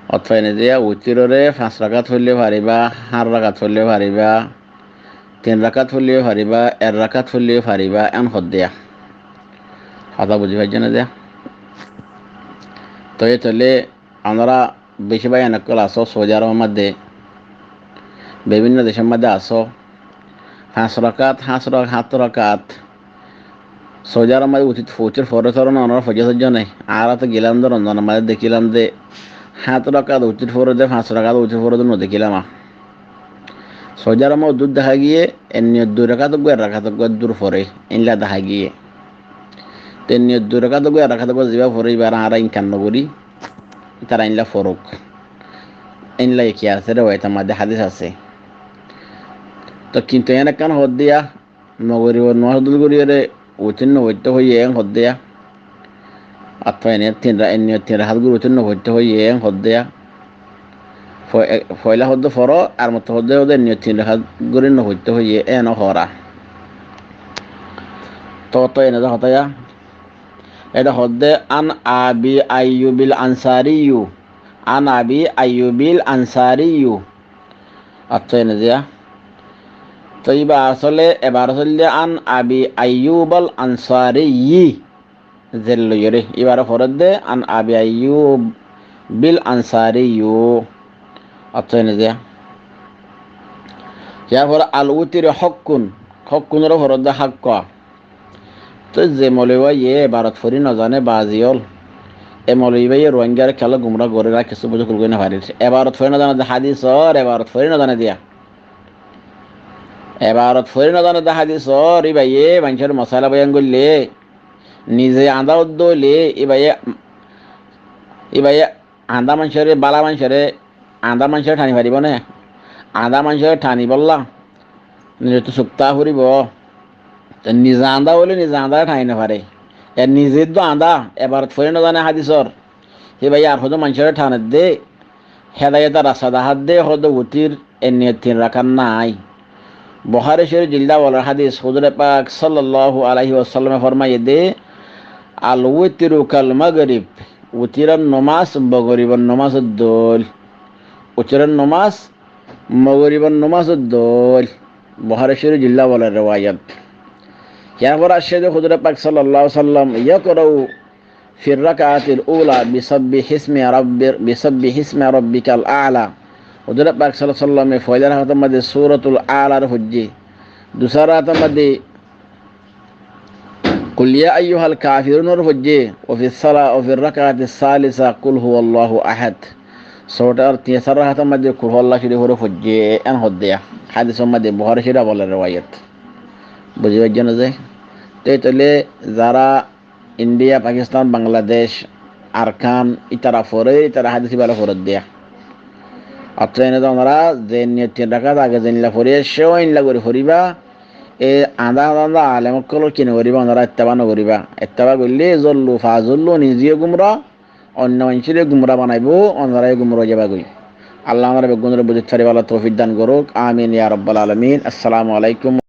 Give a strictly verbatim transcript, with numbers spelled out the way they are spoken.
Ottót ene diya, witíroré fañs rakát foillé faribá, háñt rakát foillé faribá, tin rakát foillé faribá, ek rakát foillé faribá, en hoddé. Hotá buzí faijjó né diya? Toi tóile onora beci bái ókkol asó, Saudi Arobor modde, bibinno decor modde asó, fañs rakát, háñt rakát, háñt rakát, Saudi Arob modde utit, utir fore tóro onora foijjó saijjó né? Añára to gilam de, Romzanor modde dekílam de, háñt rakát utir fore de, fañs rakát utir fore de no dekílam. Saudi Arob modde dur dehá giyé, enne dui rakát uggúa, ek rakát uggúa dur fore, éilla dehá giyé. Te enne dui rakát uggúa, ek rakát uggúa zibá fore, ibáre añára inkar no gorí, itará éilla foruk. Éilla ki asé, rewayot modde hádis asé. To kintu en ekkán hoddé, Mogoribor nomás dúr goríyore utir no foittó hoiyé en hoddé. Ottót ene tin ra-, enne tin rakát gorí utir no foittó hoiyé en hoddé. Fo-, e-, foila hoddé foro, ar mottor hoddé hoddé enne tin rakát gorí no foittó hoiyé en hoór. To, to ene de hotá ya. Ede hoddé an Abi Ayyubil Ansariyu. An Abi Ayyubil Ansariyu. Ottót ene diya. To ibá asóle ebar asóle de an Abi Ayyubal Ansariyi. Zel loiyóre. Ibáre foredde an Abi Ayyubil Ansariyu. Ottót ene diya. Yar fore al witru hókkun. Hókkunore foredde hákka. Toi ze moulovi báiye ebarot fori no zane bazi ól. E moulovi báiye Ruáinggare kiyólla gumra gorer, ar kessú buzí kulgói no farir. Ebarot fori no zane de hádisor, ebarot fori no zane diya. Ebarot fori no zane de hádisor, ibáye maincór mosaila boyan goille, nize añdá ódde óile, ibáye, ibáye añdá maincóre, bála maincóre, añdá maincóre thani faribó né? Añdá maincóre thanibolla nizottú sukta foribó. Te nize añdá óile nize añdáre thani no fare. E nize eddo añdá, ebarot fori no zane hádisor. Hé bái, ar hoddé maincóre thanedde, hédayotor rasta dahádde, hoddé utir, e niyot tin rakát nái. Buhári Córifor jilda bolor hádis, huzure pak sallalláhu alaihi wasallame formaiyé dé, "Al witru kal magrib", witiror nomás mogoribor nomásor dóil. Witiror nomás mogoribor nomásor dóil. Buhári Córifor jilda bolor rewayot. Yar fore aiccé dé huzure pak sallalláhu alaihi wasallam, "Yaqra'u fir rak'atil ula bi sabbihismi rabbi-, bi sabbihismi rabbikal a'la." Huzure pak sallalláhu alaihi wasallame foila rakator maze Suratul A'la foijjé. Dusára rakator maze Qul ya ayyuhal kafirun foijjé. Wa fis sala-, wa fir rak'atis salisa Qul huwallahu ahad. Sótar, tisára rakator maze Qul huwallahu sharif foijjé, en hoddé. Hádisor maze Buhári Córifor bolor rewayot. Buzí faijjó né ze? Te tóile zara India, Pakistan, Bangladec, Arkan, itara fore, itara hádis ibálla foredde. Ottót ene de onora ze niyot tin rakát age zeilla fori aiccó, óinlla gorí foribá. E añdá añdá alem ókkolor ki no goribá, onora etteba no goribá. Etteba goille zollu fa zollu, nize yó gumra, oinno maincóre gumra banaibó, onora yó gumra ói zaiba goi. Allah añdara beggúnore buzít faribálla toufik dan gorouk. Amin ya rabbal alamin. Assalamu alaikum.